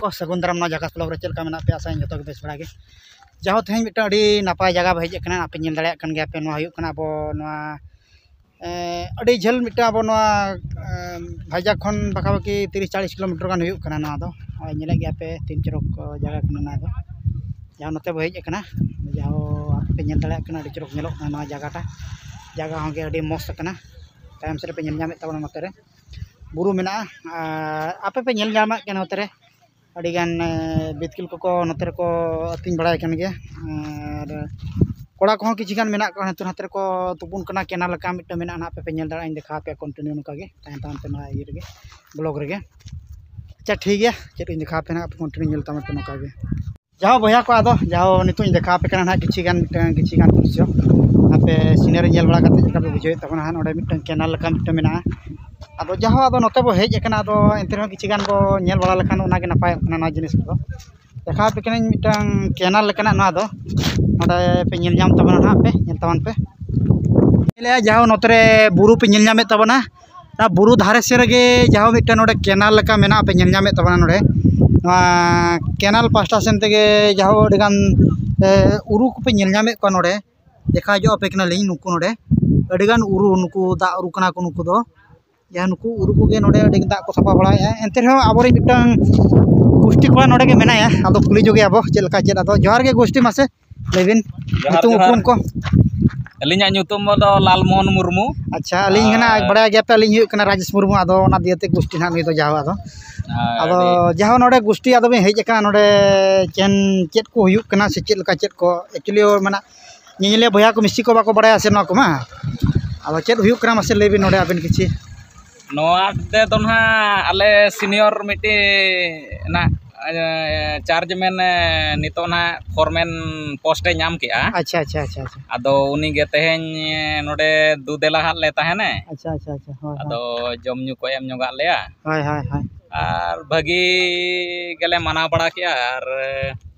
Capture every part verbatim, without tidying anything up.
ᱠᱚ ᱥᱟᱹᱜᱩᱱ ᱫᱟᱨᱟᱢ ᱱᱚᱣᱟ ᱡᱟᱭᱜᱟ ᱵᱞᱚᱜ ᱨᱮ᱾ ᱪᱮᱫ ᱞᱮᱠᱟ ᱢᱮᱱᱟᱜ ᱯᱮᱭᱟ? ᱟᱥᱟᱭᱟᱹᱧ ᱡᱚᱛᱚ ᱜᱮ ᱵᱮᱥ ᱵᱟᱲᱟ ᱜᱮ᱾ ᱡᱟᱦᱳ, ᱛᱮᱦᱮᱧ ᱢᱤᱫᱴᱟᱝ ᱟᱹᱰᱤ ᱱᱟᱯᱟᱭ ᱡᱟᱭᱜᱟ ᱵᱚ ᱦᱮᱡ ᱟᱠᱟᱱᱟ᱾ ᱟᱯᱮ ᱧᱮᱞ ᱫᱟᱲᱮᱭᱟᱜ ᱠᱟᱱ ᱜᱮᱭᱟ ᱯᱮ, ᱱᱚᱣᱟ ᱦᱩᱭᱩᱜ ᱠᱟᱱᱟ ᱟᱵᱚ ᱱᱚᱣᱟ, ᱮᱸ, ᱟᱹᱰᱤ ᱡᱷᱟᱹᱞ ᱢᱤᱫᱴᱟᱝ ᱟᱵᱚ ᱱᱚᱣᱟ, ᱮᱸ, ᱵᱷᱟᱭᱡᱟᱠ ᱠᱷᱚᱱ ᱯᱟᱠᱟᱯᱟᱠᱤ ᱛᱤᱨᱤᱥ ᱪᱟᱞᱤᱥ ᱠᱤᱞᱳᱢᱤᱴᱟᱨ ᱜᱟᱱ ᱦᱩᱭᱩᱜ ᱠᱟᱱᱟ ᱱᱚᱣᱟ ᱫᱚ᱾ ᱱᱚᱜᱼᱚᱭ ᱧᱮᱞᱮᱫ ᱜᱮᱭᱟ ᱯᱮ, ᱛᱤᱱ ᱪᱚᱨᱚᱠ ᱡᱟᱭᱜᱟ ᱠᱟᱱᱟ ᱱᱚᱣᱟ ᱫᱚ᱾ ᱡᱟᱦᱳ, ᱱᱚᱛᱮ ᱵᱚ ᱦᱮᱡ ᱟᱠᱟᱱᱟ, ᱡᱟᱦᱳ, ᱟᱯᱮ ᱯᱮ ᱧᱮᱞ ᱫᱟᱲᱮᱭᱟᱜ ᱠᱟᱱᱟ, ᱟᱹᱰᱤ ᱪᱚᱨᱚᱠ ᱧᱮᱞᱚᱜ ᱠᱟᱱᱟ ᱱᱚᱣᱟ ᱡᱟᱭᱜᱟᱴᱟ᱾ ᱡᱟᱭᱜᱟ ᱦᱚᱸ ᱜᱮ ᱟᱹᱰᱤ ᱢᱚᱸᱡᱽ ᱟᱠᱟᱱᱟ᱾ ᱛᱟᱭᱚᱢ ᱥᱮᱫ ᱨᱮᱯᱮ ᱧᱮᱞ ᱧᱟᱢᱮᱫ ᱛᱟᱵᱚᱱᱟ, ᱱᱚᱛᱮ ᱨᱮ ᱵᱩᱨᱩ ᱢᱮᱱᱟᱜᱼᱟ᱾ ᱟᱨ ᱟᱯᱮ ᱯᱮ ᱧᱮᱞ ᱧᱟᱢᱮᱫ ᱠᱟᱱᱟ, ᱱᱚᱛᱮ ᱨᱮ ᱟᱹᱰᱤᱜᱟᱱ, ᱮ, ᱵᱤᱛᱠᱤᱞ ᱠᱚᱠᱚ ᱱᱚᱛᱮ ᱨᱮᱠᱚ ᱟᱹᱛᱤᱧ ᱵᱟᱲᱟᱭ ᱠᱟᱱ ᱜᱮᱭᱟ᱾ ᱟᱨ ᱠᱚᱲᱟ ᱠᱚᱦᱚᱸ ᱠᱤᱪᱷᱩ ᱜᱟᱱ ᱢᱮᱱᱟᱜ ᱠᱚᱣᱟ, ᱱᱚᱛᱮ ᱱᱚᱛᱮ ᱨᱮᱠᱚ ᱛᱩᱯᱩᱱ ᱠᱟᱱᱟ᱾ ᱠᱮᱱᱮᱞ ᱞᱮᱠᱟ ᱢᱤᱫᱴᱟᱝ ᱢᱮᱱᱟᱜᱼᱟ, ᱱᱟᱦᱟᱜ ᱯᱮ, ᱯᱮ ᱧᱮᱞ ᱫᱟᱲᱮᱭᱟᱜᱼᱟ, ᱤᱧ ᱫᱮᱠᱷᱟᱣ ᱟᱯᱮᱭᱟ ᱠᱚᱱᱴᱤᱱᱤᱭᱩ ᱱᱚᱝᱠᱟ ᱜᱮ ᱛᱟᱭᱚᱢ ᱛᱟᱭᱚᱢ ᱛᱮ ᱱᱚᱣᱟ ᱤᱭᱟᱹ ᱨᱮᱜᱮ, ᱵᱞᱚᱜ ᱨᱮᱜᱮ᱾ ᱟᱪᱪᱷᱟ, ᱴᱷᱤᱠ ᱜᱮᱭᱟ, ᱪᱮᱫ ᱤᱧ ᱫᱮᱠᱷᱟᱣ ᱟᱯᱮᱭᱟ ᱱᱟᱦᱟᱜ, ᱟᱯᱮ ᱠᱚᱱᱴᱤᱱᱤᱭᱩ ᱧᱮᱞ ᱛᱟᱵᱚᱱ ᱯᱮ ᱱᱚᱝᱠᱟ ᱜᱮ᱾ ᱡᱟᱦᱳ ᱵᱚᱭᱦᱟ ᱠᱚ, ᱟᱫᱚ ᱡᱟᱦᱳ ᱱᱤᱛᱚᱜ ᱤᱧ ᱫᱮᱠᱷᱟᱣ ᱟᱯᱮ ᱠᱟᱱᱟ ᱱᱟᱦᱟᱜ ᱠᱤᱪᱷᱩ ᱜᱟᱱ, ᱢᱤᱫᱴᱟᱝ ᱠᱤᱪᱷᱩ ᱜᱟᱱ ᱫᱨᱤᱥᱥᱚ ᱟᱯᱮ ᱥᱤᱱᱟᱨᱤ ᱧᱮᱞ ᱵᱟᱲᱟ ᱠᱟᱛᱮ ᱪᱮᱫ ᱞᱮᱠᱟ ᱯᱮ ᱵᱩᱡᱷᱟᱹᱣᱮᱫ ᱛᱟᱵᱚᱱᱟ᱾ ᱦᱟᱸᱜ ᱱᱚᱰᱮ ᱢᱤᱫᱴᱟᱝ ᱠᱮᱱᱮᱞ ᱞᱮᱠᱟ ᱢᱤᱫᱴᱟᱝ ᱢᱮᱱᱟᱜᱼᱟ᱾ ᱟᱫᱚ ᱡᱟᱦᱳ, ᱟᱫᱚ ᱱᱚᱛᱮ ᱵᱚ ᱦᱮᱡ ᱟᱠᱟᱱᱟ, ᱟᱫᱚ ᱮᱱᱛᱮ ᱨᱮᱦᱚᱸ ᱠᱤᱪᱷᱩ ᱜᱟᱱ ᱵᱚ ᱧᱮᱞ ᱵᱟᱲᱟ ᱞᱮᱠᱷᱟᱱ ᱚᱱᱟ ᱜᱮ ᱱᱟᱯᱟᱭᱚᱜ ᱠᱟᱱᱟ ᱱᱚᱣᱟ ᱡᱤᱱᱤᱥ ᱠᱚᱫᱚ᱾ ᱫᱮᱠᱷᱟᱣ ᱟᱯᱮ ᱠᱟᱹᱱᱟᱹᱧ ᱢᱤᱫᱴᱟᱝ ᱠᱮᱱᱮᱞ ᱞᱮᱠᱟᱱᱟᱜ ᱱᱚᱣᱟ ᱫᱚ, ᱱᱚᱰᱮ ᱯᱮ ᱧᱮᱞ ᱧᱟᱢ ᱛᱟᱵᱚᱱᱟ ᱱᱟᱦᱟᱜ ᱯᱮ, ᱧᱮᱞ ᱛᱟᱵᱚᱱ ᱯᱮ᱾ ᱧᱮᱞᱮᱜᱼᱟ, ᱡᱟᱦᱳ ᱱᱚᱛᱮ ᱨᱮ ᱵᱩᱨᱩ ᱯᱮ ᱧᱮᱞ ᱧᱟᱢᱮᱫ ᱛᱟᱵᱚᱱᱟ, ᱚᱱᱟ ᱵᱩᱨᱩ ᱫᱷᱟᱨᱮ ᱥᱮᱫ ᱨᱮᱜᱮ ᱡᱟᱦᱳ ᱢᱤᱫᱴᱟᱝ ᱱᱚᱰᱮ ᱠᱮᱱᱮᱞ ᱞᱮᱠᱟ ᱢᱮᱱᱟᱜᱼᱟ, ᱯᱮ ᱧᱮᱞ ᱧᱟᱢᱮᱫ ᱛᱟᱵᱚᱱᱟ ᱱᱚᱰᱮ᱾ ᱱᱚᱣᱟ ᱠᱮᱱᱮᱞ ᱯᱟᱦᱴᱟ ᱥᱮᱱ ᱛᱮᱜᱮ ᱡᱟᱦᱳ ᱟᱹᱰᱤᱜᱟᱱ, ᱮ, ᱩᱨᱩ ᱠᱚᱯᱮ ᱧᱮᱞ ᱧᱟᱢᱮᱫ ᱠᱚᱣᱟ ᱱᱚᱰᱮ᱾ ᱫᱮᱠᱷᱟᱣ ᱧᱚᱜ ᱟᱯᱮ ᱠᱟᱱᱟᱞᱤᱧ ᱱᱩᱠᱩ ᱱᱚᱰᱮ ᱟᱹᱰᱤᱜᱟᱱ ᱩᱨᱩ, ᱱᱩᱠᱩ ᱫᱟᱜ ᱩᱨᱩ ᱠᱟᱱᱟ ᱠᱚ ᱱᱩᱠᱩ ᱫᱚ᱾ ᱡᱟᱦᱟᱸ ᱱᱩᱠᱩ ᱩᱨᱩ ᱠᱚᱜᱮ ᱱᱚᱰᱮ ᱟᱹᱰᱤ ᱫᱟᱜ ᱠᱚ ᱥᱟᱯᱷᱟ ᱵᱟᱲᱟᱭᱮᱫᱼᱟ᱾ ᱮᱱᱛᱮ ᱨᱮᱦᱚᱸ ᱟᱵᱚᱨᱮᱱ ᱢᱤᱫᱴᱟᱝ ᱜᱩᱥᱴᱤ ᱠᱚᱲᱟ ᱱᱚᱰᱮ ᱜᱮ ᱢᱮᱱᱟᱭᱟ, ᱟᱫᱚ ᱠᱩᱞᱤ ᱧᱚᱜᱮᱭᱟ ᱵᱚ ᱪᱮᱫ ᱞᱮᱠᱟ ᱪᱮᱫ᱾ ᱟᱫᱚ ᱡᱚᱦᱟᱨ ᱜᱮ ᱜᱩᱥᱴᱤ, ᱢᱟᱥᱮ ᱞᱟᱹᱭ ᱵᱤᱱ ᱡᱚᱦᱟᱨ, ᱧᱩᱛᱩᱢ ᱡᱚᱦᱟᱨ᱾ ᱩᱯᱨᱩᱢ ᱠᱚ᱾ ᱟᱹᱞᱤᱧᱟᱜ ᱧᱩᱛᱩᱢ ᱫᱚ ᱞᱟᱞᱢᱳᱦᱚᱱ ᱢᱩᱨᱢᱩ᱾ ᱟᱪᱪᱷᱟ, ᱟᱹᱞᱤᱧ ᱜᱮ ᱱᱟᱜ ᱟᱨ ᱵᱟᱲᱟᱭ ᱜᱮᱭᱟ ᱯᱮ, ᱟᱹᱞᱤᱧ ᱦᱩᱭᱩᱜ ᱠᱟᱱᱟ ᱨᱟᱡᱮᱥ ᱢᱩᱨᱢᱩ, ᱟᱫᱚ ᱚᱱᱟ ᱫᱤᱭᱮ ᱛᱮ ᱜᱩᱥᱴᱤ ᱱᱟᱜ ᱱᱩᱭ ᱫᱚ ᱡᱟᱦᱳ᱾ ᱟᱫᱚ ᱟᱨ ᱡᱟᱦᱳ ᱱᱚᱰᱮ ᱜᱩᱥᱴᱤ ᱟᱫᱚ ᱵᱤᱱ ᱦᱮᱡ ᱟᱠᱟᱱᱟ, ᱱᱚᱰᱮ ᱪᱮᱱ ᱪᱮᱫ ᱠᱚ ᱦᱩᱭᱩᱜ ᱠᱟᱱᱟ ᱥᱮ ᱪᱮᱫ ᱞᱮᱠᱟ ᱪᱮᱫ ᱠᱚ actually ᱢᱟᱱᱮ ᱧᱮᱧᱮᱞᱤᱭᱟᱹ ᱵᱚᱭᱦᱟ ᱠᱚ ᱢᱤᱥᱤ ᱠᱚ ᱵᱟᱠᱚ ᱵᱟᱲᱟᱭᱟ ᱥᱮ ᱱᱚᱣᱟ ᱠᱚᱢᱟ᱾ ᱟᱫᱚ ᱪᱮᱫ ᱦᱩᱭᱩᱜ ᱠᱟᱱᱟ ᱢᱟᱥᱮ ᱞᱟᱹᱭ ᱵᱤᱱ ᱱᱚᱰᱮ ᱟᱵᱤᱱ ᱠᱤᱪᱷᱤ᱾ ᱱᱚᱣᱟ ᱛᱮᱫᱚ ᱱᱟᱦᱟᱜ ᱟᱞᱮ ᱥᱤᱱᱤᱭᱚᱨ ᱢᱤᱫᱴᱤᱡ ᱱᱟᱜ, ᱮ, ᱪᱟᱨᱡᱽ ᱢᱮᱱ, ᱮ, ᱱᱤᱛᱚᱜ ᱱᱟᱦᱟᱜ ᱯᱷᱳᱨᱢᱮᱱ ᱯᱳᱥᱴ ᱮ ᱧᱟᱢ ᱠᱮᱜᱼᱟ᱾ ᱟᱪᱪᱷᱟ, ᱟᱪᱪᱷᱟ, ᱟᱪᱪᱷᱟ, ᱟᱪᱪᱷᱟ᱾ ᱟᱫᱚ ᱩᱱᱤ ᱜᱮ ᱛᱮᱦᱮᱧ ᱱᱚᱰᱮ ᱫᱩ ᱫᱮᱞᱟ ᱦᱟᱜ ᱞᱮ ᱛᱟᱦᱮᱱᱮ᱾ ᱟᱪᱪᱷᱟ, ᱟᱪᱪᱷᱟ, ᱟᱪᱪᱷᱟ, ᱦᱳᱭ, ᱦᱳᱭ᱾ ᱟᱫᱚ ᱡᱚᱢ ᱧᱩ ᱠᱚ ᱮᱢ ᱧᱚᱜᱟᱜ ᱞᱮᱭᱟ᱾ ᱦᱳᱭ, ᱦᱳᱭ, ᱦᱳᱭ᱾ ᱟᱨ ᱵᱷᱟᱹᱜᱤ ᱜᱮᱞᱮ ᱢᱟᱱᱟᱣ ᱵᱟᱲᱟ ᱠᱮᱜᱼᱟ᱾ ᱟᱨ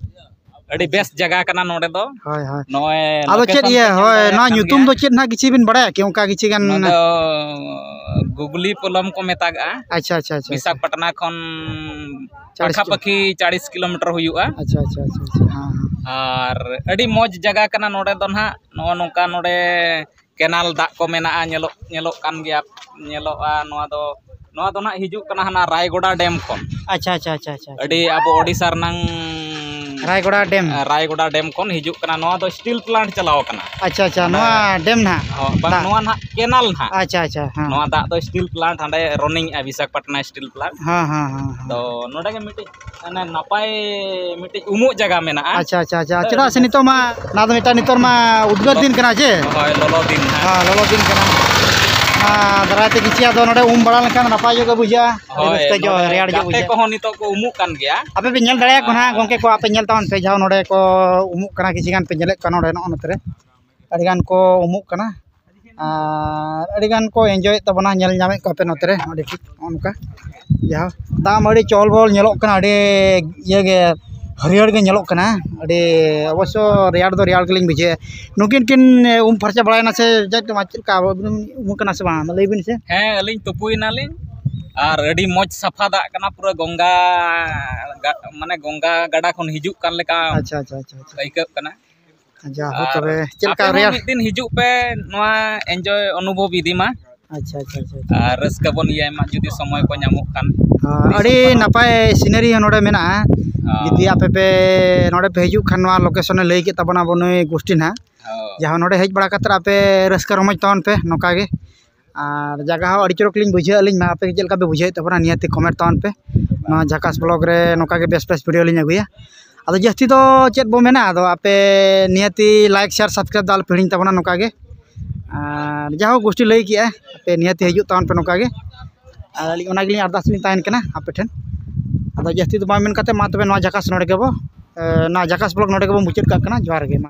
ᱟᱹᱰᱤ ᱵᱮᱥ ᱡᱟᱭᱜᱟ ᱠᱟᱱᱟ ᱱᱚᱰᱮ ᱫᱚ᱾ ᱦᱳᱭ, ᱦᱳᱭ᱾ ᱱᱚᱜᱼᱚᱭ ᱟᱫᱚ ᱪᱮᱫ location ᱤᱭᱟᱹ, ᱫᱚ ᱧᱮᱞ ᱦᱳᱭ, ᱫᱟᱲᱮᱭᱟᱜ ᱱᱚᱣᱟ ᱠᱟᱱ ᱧᱩᱛᱩᱢ ᱜᱮᱭᱟ᱾ ᱫᱚ ᱪᱮᱫ ᱱᱟᱦᱟᱜ ᱠᱤᱪᱷᱤ ᱵᱤᱱ ᱵᱟᱲᱟᱭᱟ ᱠᱤ? ᱚᱱᱠᱟ ᱠᱤᱪᱷᱤ ᱜᱟᱱ᱾ ᱱᱚᱣᱟ ᱫᱚ ᱜᱩᱜᱽᱞᱤ ᱯᱚᱞᱚᱢ ᱠᱚ ᱢᱮᱛᱟᱜᱟᱜᱼᱟ᱾ ᱟᱪᱪᱷᱟ, ᱟᱪᱪᱷᱟ, ᱟᱪᱪᱷᱟ, ᱟᱪᱪᱷᱟ᱾ ᱵᱤᱥᱟᱠᱷᱟᱯᱟᱴᱱᱟ ᱠᱷᱚᱱ ᱪᱟᱲᱤᱥ ᱯᱟᱠᱷᱟ ᱠᱤᱞᱳ᱾ ᱯᱟᱹᱠᱷᱤ ᱪᱟᱲᱤᱥ ᱠᱤᱞᱳᱢᱤᱴᱟᱨ ᱦᱩᱭᱩᱜᱼᱟ᱾ ᱟᱪᱪᱷᱟ, ᱟᱪᱪᱷᱟ, ᱟᱪᱪᱷᱟ, ᱟᱪᱪᱷᱟ᱾ ᱦᱮᱸ, ᱦᱮᱸ᱾ ᱟᱨ ᱟᱹᱰᱤ ᱢᱚᱡᱽ ᱡᱟᱭᱜᱟ ᱠᱟᱱᱟ ᱱᱚᱰᱮ ᱫᱚ ᱱᱟᱦᱟᱜ᱾ ᱱᱚᱜᱼᱚ ᱱᱚᱝᱠᱟ ᱱᱚᱰᱮ ᱠᱮᱱᱟᱞ ᱫᱟᱜ ᱠᱚ ᱢᱮᱱᱟᱜᱼᱟ, ᱧᱮᱞᱚᱜ, ᱧᱮᱞᱚᱜ ᱠᱟᱱ ᱜᱮᱭᱟ, ᱧᱮᱞᱚᱜᱼᱟ᱾ ᱱᱚᱣᱟ ᱫᱚ, ᱱᱚᱣᱟ ᱫᱚ ᱱᱟᱦᱟᱜ ᱦᱤᱡᱩᱜ ᱠᱟᱱᱟ ᱦᱟᱱᱟ ᱨᱟᱭᱜᱚᱰᱟ ᱰᱮᱢ ᱠᱷᱚᱱ᱾ ᱟᱪᱪᱷᱟ, ᱟᱪᱪᱷᱟ, ᱟᱪᱪᱷᱟ, ᱟᱪᱪᱷᱟ, ᱟᱪᱪᱷᱟ᱾ ᱟᱹᱰᱤ ᱟᱵᱚ ᱳᱰᱤᱥᱟ ᱨᱮᱱᱟᱝ ᱨᱟᱭᱜᱚᱰᱟ ᱰᱮᱢ᱾ ᱨᱟᱭᱜᱚᱰᱟ ᱰᱮᱢ ᱠᱷᱚᱱ ᱦᱤᱡᱩᱜ ᱠᱟᱱᱟ᱾ ᱱᱚᱣᱟ ᱫᱚ ᱥᱴᱤᱞ ᱯᱞᱟᱱᱴ ᱪᱟᱞᱟᱣ ᱠᱟᱱᱟ᱾ ᱟᱪᱪᱷᱟ, ᱟᱪᱪᱷᱟ, ᱦᱟᱸᱰᱮ, ᱱᱚᱣᱟ ᱰᱮᱢ ᱱᱟᱦᱟᱜ ᱦᱚᱸ, ᱵᱟᱝ, ᱫᱟᱜ᱾ ᱱᱚᱣᱟ ᱱᱟᱦᱟᱜ ᱠᱮᱱᱟᱞ ᱱᱟᱦᱟᱜ᱾ ᱟᱪᱪᱷᱟ, ᱟᱪᱪᱷᱟ, ᱦᱮᱸ᱾ ᱱᱚᱣᱟ ᱫᱟᱜ ᱫᱚ ᱥᱴᱤᱞ ᱯᱞᱟᱱᱴ ᱦᱟᱸᱰᱮ ᱨᱚᱱᱤᱝ ᱮᱜᱼᱟ, ᱵᱤᱥᱟᱠᱷᱟᱯᱟᱴᱱᱟ ᱥᱴᱤᱞ ᱯᱞᱟᱱᱴ᱾ ᱦᱮᱸ, ᱦᱮᱸ, ᱦᱮᱸ, ᱦᱮᱸ᱾ ᱛᱚ ᱱᱚᱰᱮ ᱜᱮ ᱢᱤᱫᱴᱤᱡ ᱢᱟᱱᱮ ᱱᱟᱯᱟᱭ ᱢᱤᱫᱴᱤᱡ ᱩᱢᱩᱜ ᱡᱟᱭᱜᱟ ᱢᱮᱱᱟᱜᱼᱟ᱾ ᱟᱪᱪᱷᱟ, ᱟᱪᱪᱷᱟ, ᱟᱪᱪᱷᱟ᱾ ᱛᱚ ᱪᱮᱫᱟᱜ ᱥᱮ ᱱᱤᱛᱚᱜ ᱢᱟ, ᱱᱚᱣᱟ ᱫᱚ ᱢᱤᱫᱴᱟᱝ ᱱᱤᱛᱚᱜ ᱢᱟ ᱩᱫᱽᱜᱟᱹᱨ ᱫᱤᱱ ᱠᱟᱱᱟ ᱪᱮ? ᱦᱳᱭ, ᱞᱚᱞᱚ ᱫᱤᱱ ᱦᱟᱸᱜ᱾ ᱦᱮᱸ, ᱞᱚᱞᱚ ᱫᱤᱱ ᱠᱟᱱᱟ᱾ ᱚᱱᱟ ᱫᱟᱨᱟᱭ ᱛᱮ ᱠᱤᱪᱷᱤ ᱟᱫᱚ ᱱᱚᱰᱮ ᱩᱢ ᱵᱟᱲᱟ ᱞᱮᱱᱠᱷᱟᱱ ᱱᱟᱯᱟᱭ ᱧᱚᱜ ᱜᱮ ᱵᱩᱡᱷᱟᱹᱜᱼᱟ᱾ ᱟᱹᱰᱤ ᱦᱳᱭ, ᱨᱟᱹᱥᱠᱟᱹ ᱧᱚᱜ, ᱱᱚᱰᱮ ᱨᱮᱭᱟᱲ ᱧᱚᱜ ᱜᱟᱛᱮ ᱵᱩᱡᱷᱟᱹᱜᱼᱟ᱾ ᱠᱚᱦᱚᱸ ᱱᱤᱛᱚᱜ ᱠᱚ ᱩᱢᱩᱜ ᱠᱟᱱ ᱜᱮᱭᱟ᱾ ᱟᱯᱮ ᱯᱮ ᱧᱮᱞ ᱫᱟᱲᱮᱭᱟᱠᱚ ᱱᱟᱦᱟᱜ, ᱜᱚᱢᱠᱮ ᱠᱚ, ᱟᱯᱮ ᱧᱮᱞ ᱛᱟᱵᱚᱱ ᱯᱮ, ᱡᱟᱦᱟᱸ ᱱᱚᱰᱮ ᱠᱚ ᱩᱢᱩᱜ ᱠᱟᱱᱟ, ᱠᱤᱪᱷᱤ ᱜᱟᱱ ᱯᱮ ᱧᱮᱞᱮᱫ ᱠᱚᱣᱟ ᱱᱚᱰᱮ, ᱱᱚᱜᱼᱚ ᱱᱚᱛᱮ ᱨᱮ ᱟᱹᱰᱤ ᱜᱟᱱ ᱠᱚ ᱩᱢᱩᱜ ᱠᱟᱱᱟ᱾ ᱟᱨ ᱟᱹᱰᱤ ᱜᱟᱱ ᱠᱚ ᱮᱱᱡᱚᱭᱮᱫ ᱛᱟᱵᱚᱱᱟ, ᱧᱮᱞ ᱧᱟᱢᱮᱫ ᱠᱚᱣᱟ ᱯᱮ ᱱᱚᱛᱮ ᱨᱮ, ᱟᱹᱰᱤ ᱴᱷᱤᱠ ᱱᱚᱜᱼᱚ ᱱᱚᱝᱠᱟ᱾ ᱡᱟᱦᱟᱸ ᱫᱟᱜ ᱢᱟ ᱟᱹᱰᱤ ᱪᱚᱦᱚᱞ ᱵᱚᱦᱚᱞ ᱧᱮᱞᱚᱜ ᱠᱟᱱᱟ, ᱟᱹᱰᱤ ᱤᱭᱟᱹ ᱜᱮ, ᱦᱟᱹᱨᱭᱟᱹᱲ ᱜᱮ ᱧᱮᱞᱚᱜ ᱠᱟᱱᱟ᱾ ᱟᱹᱰᱤ ᱚᱵᱚᱥᱥᱚ ᱨᱮᱭᱟᱲ ᱫᱚ ᱨᱮᱭᱟᱲ ᱜᱮᱞᱤᱧ ᱵᱩᱡᱷᱟᱹᱣᱮᱫᱼᱟ᱾ ᱱᱩᱠᱤᱱ ᱠᱤᱱ ᱩᱢ ᱯᱷᱟᱨᱪᱟ ᱵᱟᱲᱟᱭᱮᱱᱟ ᱥᱮ ᱪᱮᱫ ᱞᱮᱠᱟ ᱟᱵᱚ ᱵᱤᱱ ᱩᱢ ᱠᱟᱱᱟ ᱥᱮ ᱵᱟᱝ, ᱞᱟᱹᱭ ᱵᱤᱱ ᱥᱮ? ᱦᱮᱸ, ᱟᱹᱞᱤᱧ ᱛᱩᱯᱩᱭᱮᱱᱟᱞᱤᱧ ᱟᱨ ᱟᱹᱰᱤ ᱢᱚᱡᱽ ᱥᱟᱯᱷᱟ ᱫᱟᱜ ᱠᱟᱱᱟ, ᱯᱩᱨᱟᱹ ᱜᱚᱝᱜᱟ ᱜᱟ-, ᱢᱟᱱᱮ ᱜᱚᱝᱜᱟ ᱜᱟᱰᱟ ᱠᱷᱚᱱ ᱦᱤᱡᱩᱜ ᱠᱟᱱ ᱞᱮᱠᱟ᱾ ᱟᱪᱪᱷᱟ, ᱟᱪᱪᱷᱟ, ᱟᱪᱪᱷᱟ, ᱟᱪᱪᱷᱟ᱾ ᱟᱹᱭᱠᱟᱹᱜ ᱠᱟᱱᱟ᱾ ᱡᱟᱭᱦᱳᱠ, ᱟᱨ ᱛᱚᱵᱮ ᱪᱮᱫ ᱟᱯᱮ ᱞᱮᱠᱟ ᱦᱚᱸ ᱨᱮᱭᱟᱲ? ᱢᱤᱫ ᱫᱤᱱ ᱦᱤᱡᱩᱜ ᱯᱮ, ᱱᱚᱣᱟ ᱮᱱᱡᱚᱭ ᱚᱱᱩᱵᱷᱚᱵ ᱤᱫᱤ ᱢᱟ᱾ ᱟᱪᱪᱷᱟ, ᱟᱪᱪᱷᱟ, ᱟᱪᱪᱷᱟ, ᱟᱪᱪᱷᱟ᱾ ᱟᱨ ᱨᱟᱹᱥᱠᱟᱹ ᱵᱚᱱ ᱤᱭᱟᱹᱭ ᱢᱟ, ᱡᱩᱫᱤ ᱥᱚᱢᱚᱭ ᱠᱚ ᱧᱟᱢᱚᱜ ᱠᱷᱟᱱ᱾ ᱦᱚᱸ, ᱛᱤᱥ ᱟᱹᱰᱤ ᱚᱠᱛᱚ ᱱᱟᱜ ᱱᱟᱯᱟᱭ ᱥᱤᱱᱟᱹᱨᱤ ᱦᱚᱸ ᱱᱚᱰᱮ ᱢᱮᱱᱟᱜᱼᱟ᱾ ᱦᱚᱸ᱾ ᱡᱩᱫᱤ ᱟᱯᱮ ᱯᱮ ᱱᱚᱰᱮ ᱯᱮ ᱦᱤᱡᱩᱜ ᱠᱷᱟᱱ, ᱱᱚᱣᱟ ᱞᱳᱠᱮᱥᱚᱱᱮ ᱞᱟᱹᱭ ᱠᱮᱫ ᱛᱟᱵᱚᱱᱟ ᱟᱵᱚ ᱱᱩᱭ ᱜᱳᱥᱴᱤ ᱱᱟᱦᱟᱜ᱾ ᱦᱚᱸ᱾ ᱡᱟᱦᱟᱸ ᱱᱚᱰᱮ ᱦᱮᱡ ᱵᱟᱲᱟ ᱠᱟᱛᱮᱫ ᱟᱯᱮ ᱨᱟᱹᱥᱠᱟᱹ ᱨᱚᱢᱚᱡᱽ ᱛᱟᱵᱚᱱ ᱯᱮ ᱱᱚᱝᱠᱟ ᱜᱮ᱾ ᱟᱨ ᱡᱟᱭᱜᱟ ᱦᱚᱸ ᱟᱹᱰᱤ ᱪᱚᱨᱚᱠ ᱞᱤᱧ ᱵᱩᱡᱷᱟᱹᱣᱮᱫ ᱞᱤᱧ ᱢᱟ, ᱟᱯᱮ ᱜᱮ ᱪᱮᱫ ᱞᱮᱠᱟ ᱯᱮ ᱵᱩᱡᱷᱟᱹᱣᱮᱫ ᱛᱟᱵᱚᱱᱟ, ᱱᱤᱦᱟᱹᱛᱤ ᱠᱚᱢᱮᱱᱴ ᱛᱟᱵᱚᱱ ᱯᱮ᱾ ᱱᱚᱣᱟ ᱡᱷᱟᱠᱟᱥ ᱵᱞᱚᱜᱽ ᱨᱮ ᱱᱚᱝᱠᱟ ᱜᱮ ᱵᱮᱥ ᱵᱮᱥ ᱵᱷᱤᱰᱤᱭᱳ ᱞᱤᱧ ᱟᱹᱜᱩᱭᱟ᱾ ᱟᱫᱚ ᱡᱟᱹᱥᱛᱤ ᱫᱚ ᱪᱮᱫ ᱵᱚ ᱢᱮᱱᱟ, ᱟᱫᱚ ᱟᱯᱮ ᱱᱤᱦᱟᱹᱛᱤ ᱞᱟᱭᱤᱠ, ᱥᱮᱭᱟᱨ, ᱥᱟᱵᱥᱠᱨᱟᱭᱤᱵᱽ ᱫᱚ ᱟᱞᱚ ᱯᱮ ᱦᱤᱲᱤᱧ ᱛᱟᱵᱚᱱᱟ ᱱᱚᱝᱠᱟ ᱜᱮ᱾ ᱟᱨ ᱡᱟᱦᱟᱸ ᱜᱳᱥᱴᱤ ᱞᱟᱹᱭ ᱠᱮᱜᱼᱟ, ᱟᱯᱮ ᱱᱤᱦᱟᱹᱛᱤ ᱦᱤᱡᱩᱜ ᱛᱟᱵᱚᱱ ᱯᱮ ᱱᱚᱝᱠᱟ ᱜᱮ᱾ ᱟᱨ ᱟᱹᱞᱤᱧ ᱚᱱᱟ ᱜᱮᱞᱤᱧ ᱟᱨᱫᱟᱥ ᱞᱤᱧ ᱛᱟᱦᱮᱱ ᱠᱟᱱᱟ ᱟᱯᱮ ᱴᱷᱮᱱ᱾ ᱟᱫᱚ ᱡᱟᱹᱥᱛᱤ ᱫᱚ ᱵᱟᱝ ᱢᱮᱱ ᱠᱟᱛᱮ, ᱢᱟ ᱛᱚᱵᱮ ᱱᱚᱣᱟ ᱡᱷᱟᱠᱟᱥ ᱱᱚᱰᱮ ᱜᱮᱵᱚ, ᱮ, ᱱᱚᱣᱟ ᱡᱷᱟᱠᱟᱥ ᱵᱞᱚᱜᱽ ᱱᱚᱰᱮ ᱜᱮᱵᱚ ᱢᱩᱪᱟᱹᱫ ᱠᱟᱜ ᱠᱟᱱᱟ᱾ ᱡᱚᱦᱟᱨ ᱜᱮ ᱢᱟ᱾